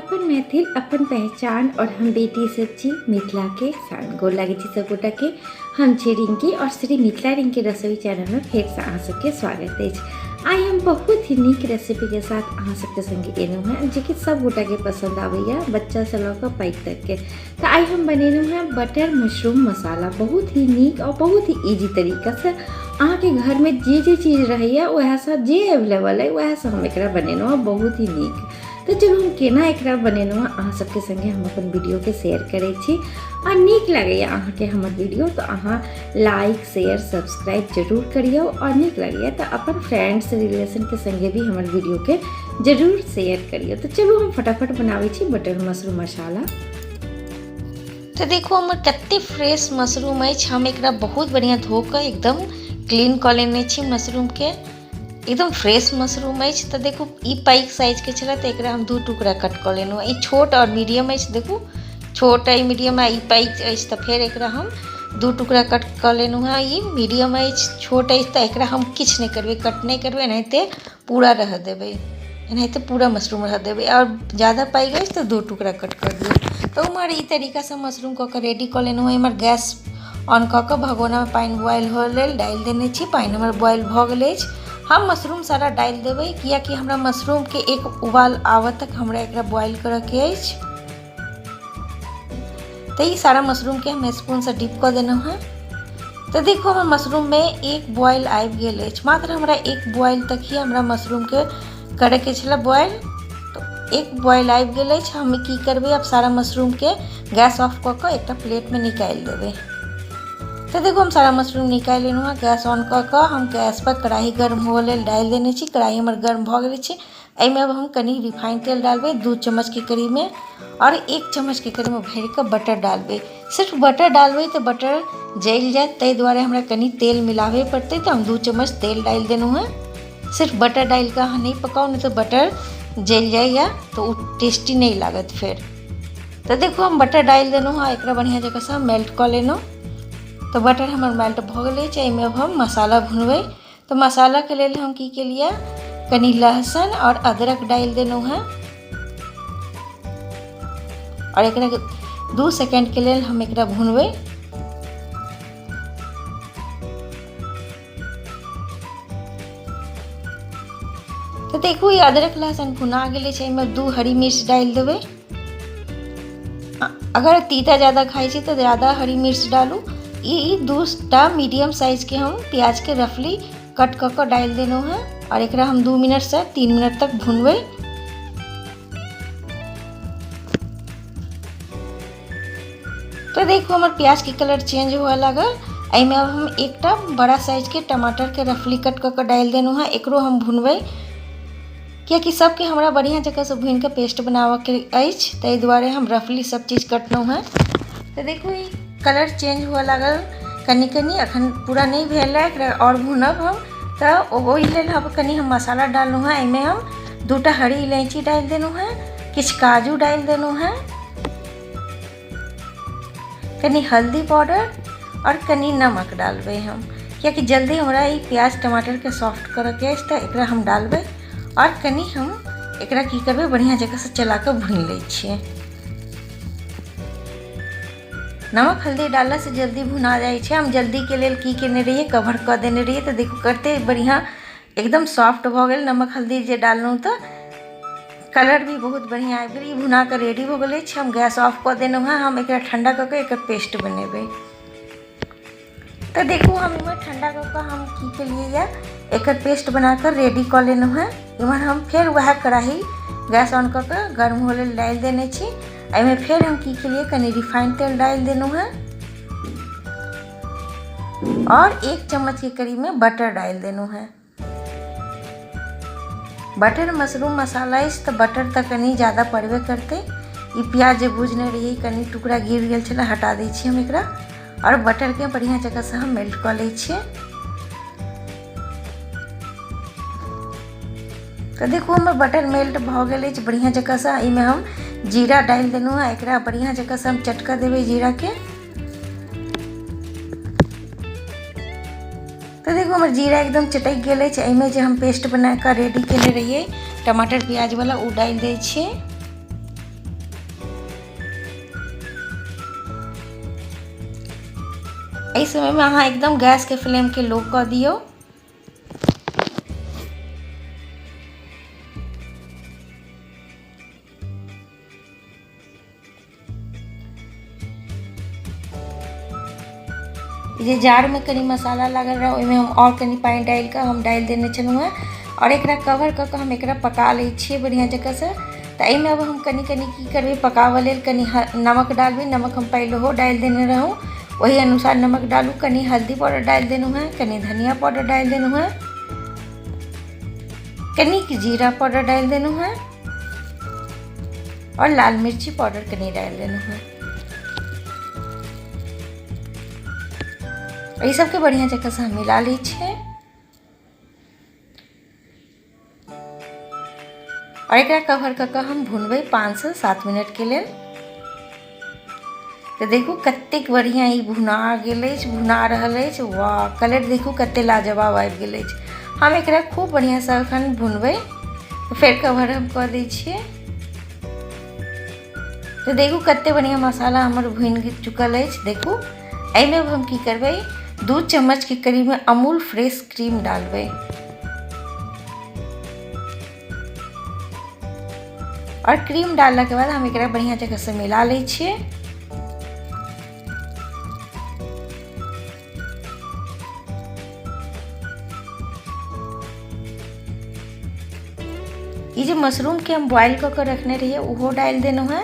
अपन मैथिल अपन पहचान और हम बेटी सब छी मिथिला के शान। गोर लागै छी सब गोटा के। हम छी रिंकी और श्री मिथिला रिंकी रसोई चैनल में फेर से अहाँ सबके स्वागत अछि। आइ हम बहुत ही नीक रेसिपी के साथ अहाँ सबके संगे एलहुँ हेँ, जेकि सब गोटा के पसंद आबैया, बच्चा से लऽ कऽ पैघ तक के। तऽ आइ हम बनेलहुँ हेँ बटर मशरूम मसाला, बहुत ही नीक और बहुत ही इजी तरीका से। अहाँके घरमे जे जे चीज रहैया उएहसँ, जे अवेलेबल अइ उएहसँ हम एकरा बनेलहुँ हेँ, बहुत ही नीक। तऽ चलू हम केना एकरा बनेलहुँ हेँ अहाँ सबके सङ्गे हम अपन वीडियोके शेयर करै छी। आ नीक लगैए अहाँके हमर वीडियो तऽ अहाँ लाइक शेयर सब्सक्राइब जरूर करियौ, आओर नीक लगैए तऽ अपन फ्रेंड्स रिलेशनके सङ्गे भी हमर वीडियोके जरूर शेयर करियौ। तऽ चलू हम फटाफट बनाबै छी बटर मशरूम मसाला। तऽ देखू हमर कते फ्रेश मशरूम अछि। हम एकरा बहुत बढ़िआँ धो कऽ एकदम क्लीन कऽ लेने छी मशरूमके, एकदम फ्रेश मशरूम अछि। तऽ देखू ई पैघ साइजके छलै तऽ एकरा हम 2 टुकड़ा कट कऽ लेलहुँ। ई छोट आओर मीडियम अछि, देखू छोट अइ मीडियम, आ ई पैघ अछि तऽ फेर एकरा हम 2 टुकड़ा कट कऽ लेलहुँ हँ। ई मीडियम अछि, छोट अछि तऽ एकरा हम किछु नहि करबै, कट नहि करबै, एनाहिते पूरा रहऽ देबै, एनाहिते पूरा मशरूम रहऽ देबै। आओर ज्यादा पैघ अछि तऽ 2 टुकड़ा कट कऽ दियौ। तऽ उम्हर ई तरीकासँ मशरूम कऽ कऽ रेडी कऽ लेलहुँ हँ। एम्हर गैस ऑन कऽ कऽ भगोनामे पानि बॉयल होय लेल डालि देने छी। पानि हमर बॉयल भऽ गेल अछि। हम मशरूम सारा डालि देबै, कियाकि हमरा मशरूमके एक उबाल आबऽ तक हमरा एकरा बॉयल करऽके अछि। तऽ ई सारा मशरूमके हम स्पूनसँ डिप कऽ देलहुँ हँ। तऽ देखू हमर मशरूममे एक बॉयल आबि गेल अछि। मात्र हमरा एक बॉयल तक ही हमरा मशरूमके करैके छलै बॉयल, तऽ एक बॉयल आबि गेल अछि। हम की करबै, आब सारा मशरूमके गैस ऑफ कऽ कऽ एकटा प्लेटमे निकालि देबै। तऽ देखू हम सारा मशरूम निकालि लेलहुँ हँ। गैस ऑन कऽ कऽ हम गैसपर कढ़ाइ गर्म हुअ लेल डालि देने छी। कढ़ाइ हमर गर्म भऽ गेल अछि। एहिमे अब हम कनि रिफाइंड तेल डालबै 2 चम्मचके करीबमे, आओर 1 चम्मचके करीबमे भरिकऽ बटर डालबै। सिर्फ बटर डालबै तऽ बटर जलि जायत, ताहि दुआरे हमरा कनि तेल मिलाबै पड़तै। तऽ हम 2 चम्मच तेल डालि देलहुँ हँ। सिर्फ बटर डालिकऽ अहाँ नहि पकाउ, नहि तऽ बटर जलि जाइए तऽ ओ टेस्टी नहि लागत फेर। तऽ देखू हम बटर डालि देलहुँ हँ, एकरा बढ़िआँ जकाँसँ मेल्ट कऽ लेलहुँ। तऽ बटर हमर मेल्ट भऽ गेल अछि। एहिमे अब हम मसाला भुनबै। तऽ मसालाके लेल हम की केलियै, कनि लहसुन आओर अदरक डालि देलहुँ हँ, आओर एकरा 2 सेकेंडके लेल हम एकरा भुनबै। तऽ देखू ई अदरक लहसुन भुना गेल अछि। एहिमे 2 हरी मिर्च डालि देबै। अगर तीता ज़्यादा खाइ छी तऽ ज़्यादा हरी मिर्च डालू। ई 2टा मीडियम साइजके हम प्याजके रफली कट कऽ कऽ डालि देलहुँ हँ, आओर एकरा हम 2 मिनटसँ 3 मिनट तक भुनबै। तऽ देखू हमर प्याजके कलर चेंज हुअ लागल। एहिमे अब हम एकटा बड़ा साइजके टमाटरके रफली कट कऽ कऽ डालि देलहुँ हँ। एकरो हम भुनबै, कियाकि सबके हमरा बढ़िआँ जकाँसँ भुनिकऽ पेस्ट बनाबऽके अछि, ताहि दुआरे हम रफली सब चीज कटलहुँ हँ। तऽ देखू ई कलर चेंज हुअ लागल कनि कनि, अखन पूरा नहि भेल है, एकरा आओर भुनब हम। तऽ ओहि लेल हम कनि हम मसाला डाललहुँ हँ। एहिमे हम 2टा हरी इलायची डालि देलहुँ हँ, किछु काजू डालि देलहुँ हँ, कनि हल्दी पाउडर आओर कनि नमक डालबै हम, कियाकि जल्दी हमरा ई प्याज टमाटरके सॉफ्ट करऽके अछि, तऽ एकरा हम डालबै। आओर कनि हम एकरा की करबै, बढ़िआँ जकाँसँ चलाकऽ भुनि लै छियै। नमक हल्दी डाललासँ जल्दी भुना जाइ छै। हम जल्दीके लेल की केने रहियै, कवर कऽ देने रहियै। तऽ देखू कते बढ़िआँ एकदम सॉफ्ट भऽ गेल नमक हल्दी जे डाललहुँ, तऽ कलर भी बहुत बढ़िआँ आबि गेल। ई भुना कऽ रेडी भऽ गेल अछि। हम गैस ऑफ कऽ देलहुँ हँ। हम एकरा ठण्डा कऽ कऽ एकर पेस्ट बनेबै। तऽ देखू हम इम्हर ठण्डा कऽ कऽ हम की केलियै यऽ, एकर पेस्ट बना कऽ रेडी कऽ लेलहुँ हँ। इम्हर हम फेर वएह कढ़ाही गैस ऑन कऽ कऽ गर्म होय लेल डालि देने छी। एहिमे फेर हम की केलियै, कनि रिफाइंड तेल डालि देलहुँ हँ और 1 चम्मच के करीब में बटर डालि देलहुँ हँ। बटर मशरूम मसाला अछि तऽ बटर तऽ कनि ज़्यादा पड़बे करतै। ई प्याज जे भुजने रहियै कनि टुकड़ा गिर गेल छलै, हटा दै छियै हम एकरा। आओर बटरके बढ़िआँ जकाँसँ हम मेल्ट कऽ लै छियै। तऽ देखू हमर बटर मेल्ट भऽ गेल अछि बढ़िआँ जकाँसँ। एहिमे हम जीरा डालि देलहुँ हँ, एकरा बढ़िआँ जकाँसँ हम चटका देबै जीराके। तऽ देखू हमर जीरा एकदम चटकि गेल अछि। एहिमे जे हम पेस्ट बना कऽ रेडी केने रहियै टमाटर प्याजवला, ओ डालि दै छियै। एहि समयमे अहाँ एकदम गैसके फ्लेमके लो कऽ दियौ। जे जारमे कनि मसाला लागल रहै ओहिमे हम आओर कनि पानि डालि कऽ हम डालि देने छलहुँ हेँ। आओर एकरा कवर कऽ कऽ हम एकरा पका लै छियै बढ़िआँ जकाँसँ। तऽ एहिमे आब हम कनि कनि की करबै, पकाबऽ लेल कनि नमक डालबै। नमक हम पहिलहो डालि देने रहौँ, ओहि अनुसार नमक डालू। कनि हल्दी पाउडर डालि देलहुँ हेँ, कनि धनिया पाउडर डालि देलहुँ हेँ, कनिक जीरा पाउडर डालि देलहुँ हेँ आओर लाल मिर्ची पाउडर कनि डालि देलहुँ हेँ। एहि सबके बढ़िआँ जकाँसँ हम मिला लै छियै आओर एकरा कवर कऽ कऽ हम भुनबै 5 से 7 मिनटके लेल। तऽ देखू कतेक बढ़िआँ ई भुना गेल अछि, भुना रहल अछि। वाह, कलर देखू कतेक लाजवाब आबि गेल अछि। हम एकरा खूब बढ़िआँसँ एखन भुनबै, फेर कवर हम कऽ दै छियै। तऽ देखू कतेक बढ़िआँ मसाला हमर भुनि चुकल अछि। देखू, एहिमे हम की करबै, 2 चम्मचके करीबमे अमूल फ्रेश क्रीम डालबै आओर क्रीम डाललाके बाद हम एकरा बढ़िआँ जगहसँ मिला लै छियै। ई जे मशरूमके हम बॉयल कऽ कऽ रखने रहियै ओहो डालि देलहुँ हेँ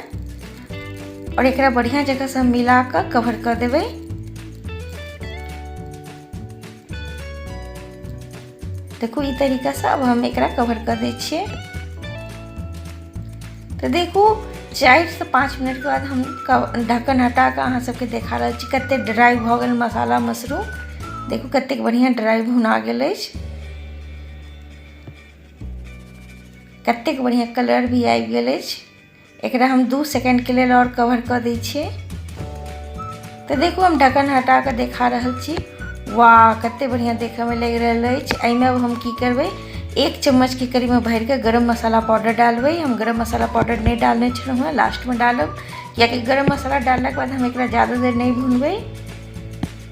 आओर एकरा बढ़िआँ जगहसँ हम मिला कऽ कवर कऽ देबै। देखू, ई तरीकासँ आब हम एकरा कवर कऽ दै छियै। तऽ देखू, 4 से 5 मिनटके बाद हम ढक्कन हटा कऽ अहाँ सबके देखा रहल छी कतेक ड्राइ भऽ गेल मसाला मशरूम। देखू कतेक बढ़िआँ ड्राइ भुना गेल अछि, कतेक बढ़िआँ कलर भी आबि गेल अछि। एकरा हम 2 सेकेंडके लेल आओर कवर कऽ दै छियै। तऽ देखू, हम ढक्कन हटा कऽ देखा रहल छी। वाह, कतेक बढ़िआँ देखयमे लागि रहल अछि। एहिमे अब हम की करबै, 1 चम्मचके करीबमे भरिके गरम मसाला पाउडर डालबै। हम गरम मसाला पाउडर नहि डालने छलहुँ हेँ, लास्टमे डालब, कियाकि गरम मसाला डाललाके बाद हम एकरा ज्यादा देर नहि भुनबै।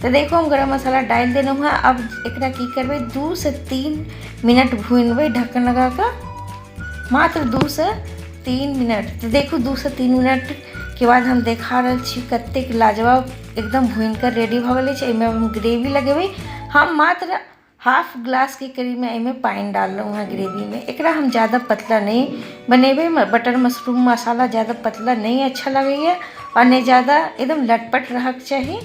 तऽ देखू, हम गरम मसाला डालि देलहुँ हेँ। आब एकरा की करबै, 2 से 3 मिनट भुनबै ढक्कन लगा कऽ, मात्र 2 से 3 मिनट। तऽ देखू, 2 से 3 मिनटके बाद हम देखा रहल छी कतेक लाजवाब एकदम भुनि कऽ रेडी भऽ गेल अछि। एहिमे हम ग्रेवी लगेबै। हम मात्र हाफ ग्लासके करीबमे एहिमे पानि डाललहुँ हेँ ग्रेवीमे। एकरा हम ज्यादा पतला नहि बनेबै। बटर मशरूम मसाला ज्यादा पतला नहि अच्छा लगैए आओर नहि ज्यादा एकदम लटपट रहक चाही।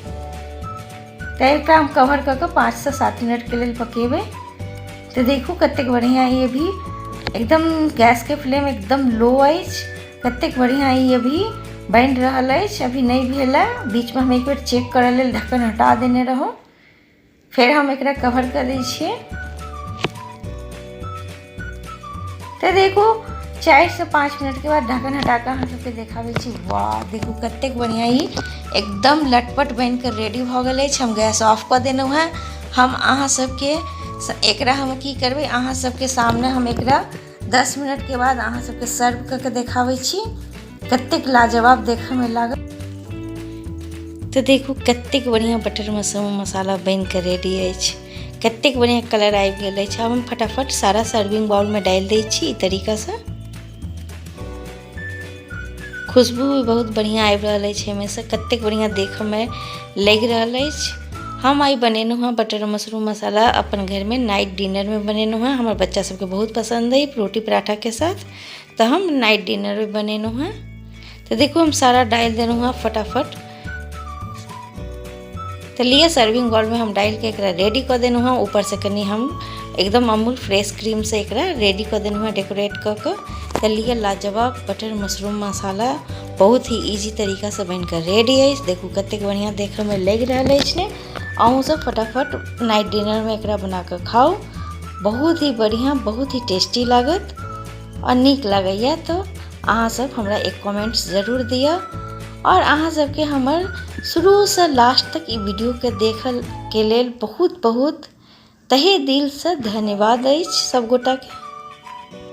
तऽ एकरा हम कवर कऽ कऽ 5 से 7 मिनटके लेल पकेबै। तऽ देखू कतेक बढ़िआँ ई अभी एकदम गैसके फ्लेम एकदम लो अछि, कतेक बढ़िआँ ई अभी बनि रहल अछि। अभी नहि भेल है। बीचमे हम एक बेर चेक करऽ लेल ढक्कन हटा देने रहौँ। फेर हम एकरा कवर कऽ दै छियै। तऽ देखू, 4 से 5 मिनटके बाद ढक्कन हटा कऽ अहाँ सबके देखाबै छी। वाह, देखू कतेक बढ़िआँ ई एकदम लटपट बनि कऽ रेडी भऽ गेल अछि। हम गैस ऑफ कऽ देलहुँ हेँ। हम अहाँ सबके एकरा हम की करबै, अहाँ सबके सामने हम एकरा 10 मिनटके बाद अहाँ सबके सर्व कऽ के देखाबै छी कतेक लाजवाब देखयमे लागल। तऽ देखू कतेक बढ़िआँ बटर मशरूम मसाला बनि कऽ रेडी अछि, कतेक बढ़िआँ कलर आबि गेल अछि। आब हम फटाफट सारा सर्विंग बाउलमे डालि दै छी ई तरीकासँ। खुशबू भी बहुत बढ़िआँ आबि रहल अछि एहिमेसँ, कतेक बढ़िआँ देखयमे लागि रहल अछि। हम आइ बनेलहुँ हँ बटर मशरूम मसाला, अपन घरमे नाइट डिनरमे बनेलहुँ हँ। हमर बच्चा सबके बहुत पसन्द अइ रोटी पराठाके साथ, तऽ हम नाइट डिनरमे बनेलहुँ हँ। तऽ देखू, हम सारा डालि देलहुँ हँ फटाफट। तऽ लिअ, सर्विंग बाउलमे हम डालिके एकरा रेडी कऽ देलहुँ हँ। ऊपरसँ कनि हम एकदम अमूल फ्रेश क्रीमसँ एकरा रेडी कऽ देलहुँ हँ डेकोरेट कऽ कऽ। तऽ लिअ, लाजवाब बटर मशरूम मसाला बहुत ही इजी तरीकासँ बनि कऽ रेडी अछि। देखू कतेक बढ़िआँ देखयमे लागि रहल अछि ने? अहूँसभ फटाफट नाइट डिनरमे एकरा बना कऽ खाउ। बहुत ही बढ़िआँ, बहुत ही टेस्टी लागत। आओर नीक लागैए तऽ अहाँसभ हमरा एक कमेंट्स जरूर दिअ। आओर अहाँ सबके हमर शुरूसँ लास्ट तक ई वीडियोके देखलके लेल बहुत बहुत तहे दिलसँ धन्यवाद अछि सब गोटाके।